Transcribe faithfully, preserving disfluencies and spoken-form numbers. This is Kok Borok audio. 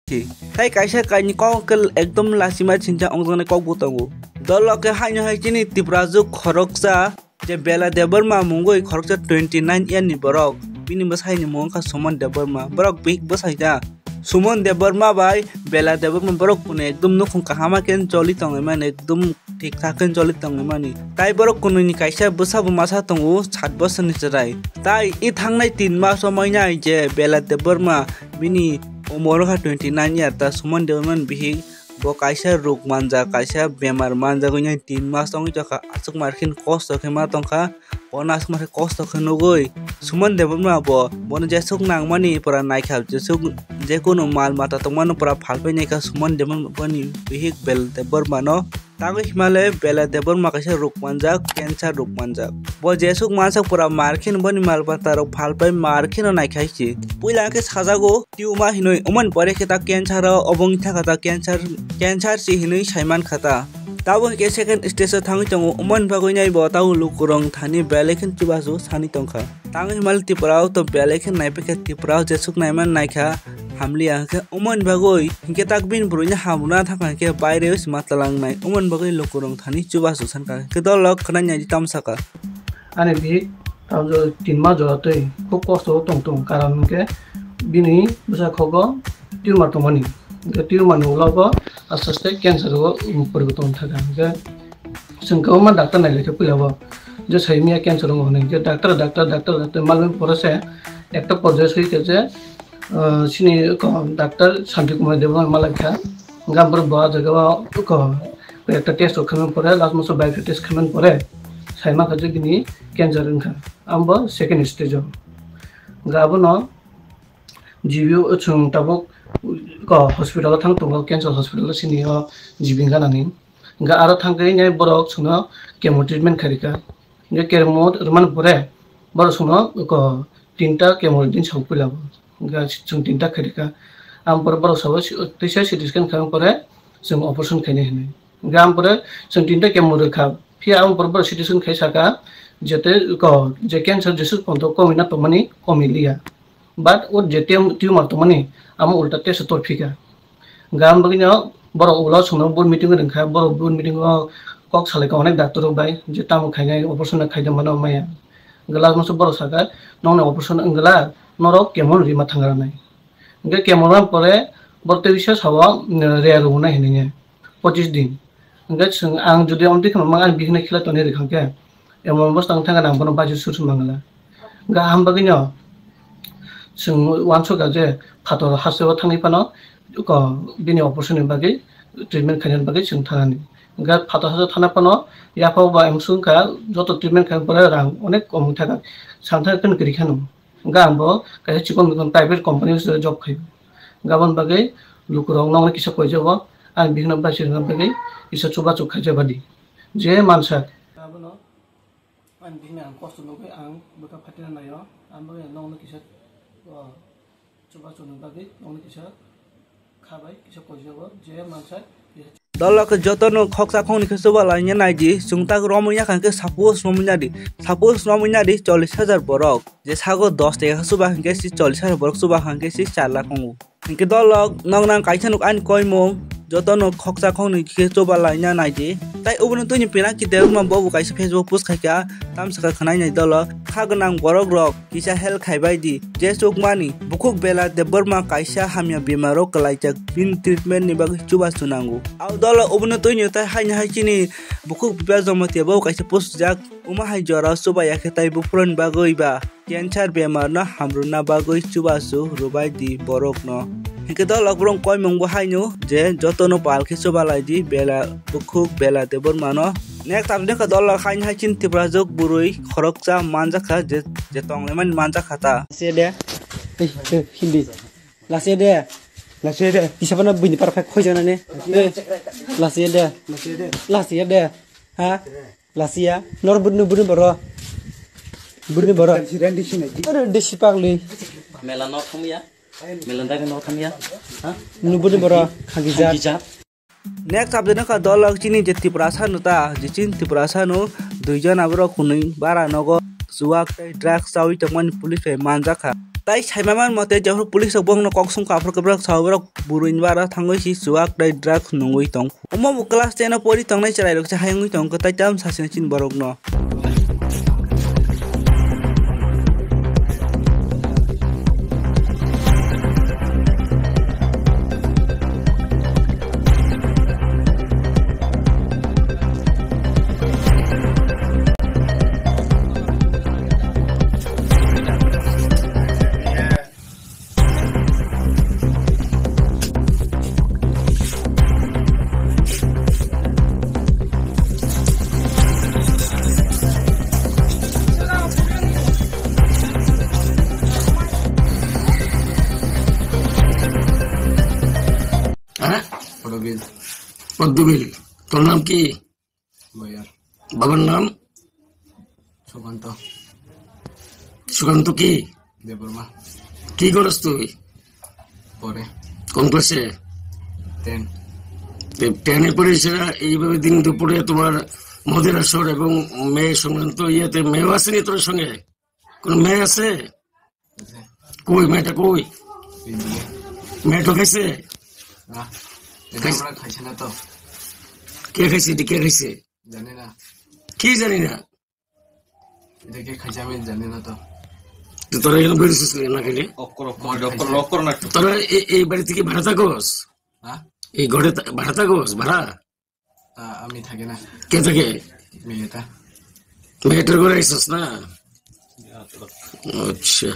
Si. Tai kaisa kaini kok khe ekdom lachima chincha ongjaknai kok bo tongo. Dolo khe haino hai chini Tiprajwk khoroksa je Bela Debbarma mungwi khoroksa twenty nine year ni borok. Bini bwsai ni mung wngkha Suman Debbarma. Borok bihik bwsai da. Suman Debbarma bai Bela Debbarma borok kunu ekdom nukhung kahama khe choli tongwi mani ekdom thik thak khe choli tongwi mani. Tai borok kunui ni kaisa bwsa bo masa tongo sat bosor ni chwrai. Tai i thangnai tin mas o mai nai je Bela Debbarma bini umor wngkha twenty nine year ta Suman Debbarma ni bihik bo kaisa ruk manjak kaisa bemar manjak wngya tin mas wngwi tongkha aswk mar khe kosto khe ma tongkha. Bono aswk mar khe kosto khe nugwi Suman Debbarma bo bono jeswk nangmani pura naikha jeswk jekunu mal mata tongmano pura phalpai naikha Suman Debbarma boni bihik Bela Debbarma no. Tangwi himale Bela Debbarma kaisa ruk manjak cancer ruk manjak. Bo jeswk mansak pura mar khe boni mal mata rok phalpai mar khe no naikha se. Puila khe sajago tumor hinwi umani pore khe ta cancer o obo wngwi thangkha ta cancer cancer se hinwi saiman kha ta. Tabuk hwnkhe second stage o thangwi tongo, umani bagwi nai bo tabuk lukurok thani belai khe chubachu sani tongkha. Tangwi himali Tripura o to belai khe naiphai khe Tripura o jeswk naiman naikha hamliya hwnkhe umani bagwi hwnkhe tak bini bwrwini hamrwna thangkha hwnkhe baire o se ma twlangnai umani bagwi lukurok thani chubachu sankha hwnkhe dolok khwnai naidi tamo sakha. Ani bihik tabuk tin mas jora twi khub kosto o tong tongo, karon hwnkhe bini bwsakhogo tumor tongmani. Hwnkhe tumor ni ulo bo aste aste cancer o poriborton thangkha. Hwnkhe chwng kwbangma doctor nailaikha puila bo, je sai manya cancer wngo hwnwi. Hwnkhe doctor, doctor, doctor, doctor malmani pore se ekta porjai soi khe je, ah, chini ko doctor Santi Kumar Debbarma malaikha. Hwnkhe ampore bo ah jaga o ko ekta test rok khaimani pore, last month o biopsy test khaimani pore sai mankha je bini cancer wngkha. Abo second stage o. Hwnkhe abono G B o chwng tabuk ko hospital o thang tongo, cancer hospital o sini o G B wngkha nani. Hwnkhe aro thangkhe nai borok chwngno chemo treatment khairikha. Hwnkhe chemo rwmani pore borok chwngno ko tinta chemo rini song puila bo. Hwnkhe chwng tinta khairikha. Ang pore borok sabo si-, teisa C T scan khaimani pore chwng operation khainai hinwi. Hwnkhe ang pore chwng tinta chemo rwkha. Phiya ang pore borok C T scan khai saka jete ko je cancer jeswk ponto komina tongmani komiliya. But o je tem-, tumor tongmani amo ulta tesa torphika. Hwnkhe ang bagwino borok ulo chwngno board meeting o ringkha, borok board meeting o kok salaikha onek doctor rok bai je tamo khainai operation no khaida mano maya. Hwnkhe last month o borok sakha nokni operation wngla norok chemo rima thangranai. Hwnkhe chemo rwna pore borok tei bisa sao, mm, rare rwnai hinwi. Pochis din. Hwnkhe chwng ang jodi amtwi kheno mang ani bihikno khela tonwi rwkha khe, emon bwswk thangkhe ang bono baisi sur se mangla. Hwnkhe ang bagwino chwng uansukha je phator hasteo thangwi phano ko bini operation ni bagwi treatment khainani bagwi chwng thanani. Hwnkhe phator hasteo thana phano yaphao ba emswk wngkha joto treatment khaina pore rang onek kom wngkha sangthar khe kwrwi kheno. Hwnkhe ang bo kaisa chikon mikon private company o se job khaio. Hwnkhe aboni bagwi lukurok nokni kisa koijago, ang bihikno baisi rwna bagwi kisa chubachu khaijak badi. Je mansak. Abono ang bihikno ang kosto nugwi ang bwkha phatina naio, ang bagwi nokno kisa, o, chubachu ni bagwi nokno kisa kha bai kisa koijago, je mansak kisa. Dolo khe jotono khoksa khokni khe chuba laina naidi, chwng tak romwi ya kha khe suppose romwi nadi, suppose romwi nadi chollish hajar borok, je sago dos taka chuba hwnkhe si chollish hajar borok chuba hwnkhe si char lakh wngo. Hwnkhe dolo nok nang kaisa nuk ani koimung, jotono khoksa khokni khe chuba laina naidi, tai obono twini pinaki Debbarma bobo kaisa Facebook post khaikha, tamsaka khwnai nai dolo, kha gwnang borok rok, kisa help khaibai di. Jeswk mani, bukhuk Bela Debbarma kaisa hamya bemaro kwlaijak, bini treatment ni bagwi chubachu nango. Abo dolo obono twini tai haini hai chini bukhuk Biplab Jamatia bo kaisa post jak, omo hai jora chuba ya khe tai buphuruni bagwi ba cancer bemar no hamrwna bagwi chubachu rwbai di borok no. Hwnkhe dolo borok koimung bo haino je jotono pal khe chuba lai di Bela bukhuk Bela Debbarma no. Next update kha dolo haini hai chini Tiprajwk bwrwi khoroksa manjakha je, je tonglaimani manjakha ta. Lasiya de. Ei, ei, Hindi. Lasiya de. Lasiya de. Kisa bana buini par phai khoi jana ne. Lasiya de. Lasiya de. Lasiya de. Ha? Lasiya. Nor buni, buni boro. Buni boro. Ore desi pagli. Mela no thumya. Mela dagi no thumya. Ha? Nu buni boro. Khagija. Khagija. Next update wngkha dolo chini je Tiprasa no ta, je chini Tiprasa no duijon aborok hwnwi bara nogo chuwak tei drugs chawi tongmani police bai manjakha. Tai saimaman mote, jephru police rok bongno kok sung kaphur kabrak sao, borok burui ni bara thangwi si chuwak tai drugs nungwi tong. Omo bo class ten o pori tongnai chwrai rok se hayungwi tong khe tai tam sasina chin borok no. হ্যাঁ? পদ্মবিল। পদ্মবিল। তোর নাম কি? বয়ার। বাবার নাম? সুকান্ত। সুকান্ত কি? দেববর্মা। কি করস তুই? পরে। কোন ক্লাসে? টেন। তে টেনে পড়ে এসে এইভাবে দিন দুপুরে তোমার মদের আসর এবং মেয়ে সংক্রান্ত ইয়েতে মেয়েও আসেনি তোর সঙ্গে? কোন মেয়ে আছে? আছে। কই মেয়েটা কই? এই দিকে। মেয়েটা খাইছে? না। এটা খাইছে? আমরা খাইছি না তো। কে খাইছে? এটা কে খাইছে? জানি না। কি জানি না? এটা কে খাইছে আমি জানি না তো। তো তোরা এখানে বেরিয়েছিস কেন না খেলে? অক্ষর, অক্ষর, অক্ষর, অক্ষর না। তোরা এ-, এই বাড়ি থেকে ভাড়া থাকোস? হ্যাঁ? এই ঘরে থা-, ভাড়া থাকোস? ভাড়া? তা আমি থাকি না। কে থাকে? মেয়েটা। মেয়েটার ঘরে আইসস না? আচ্ছা।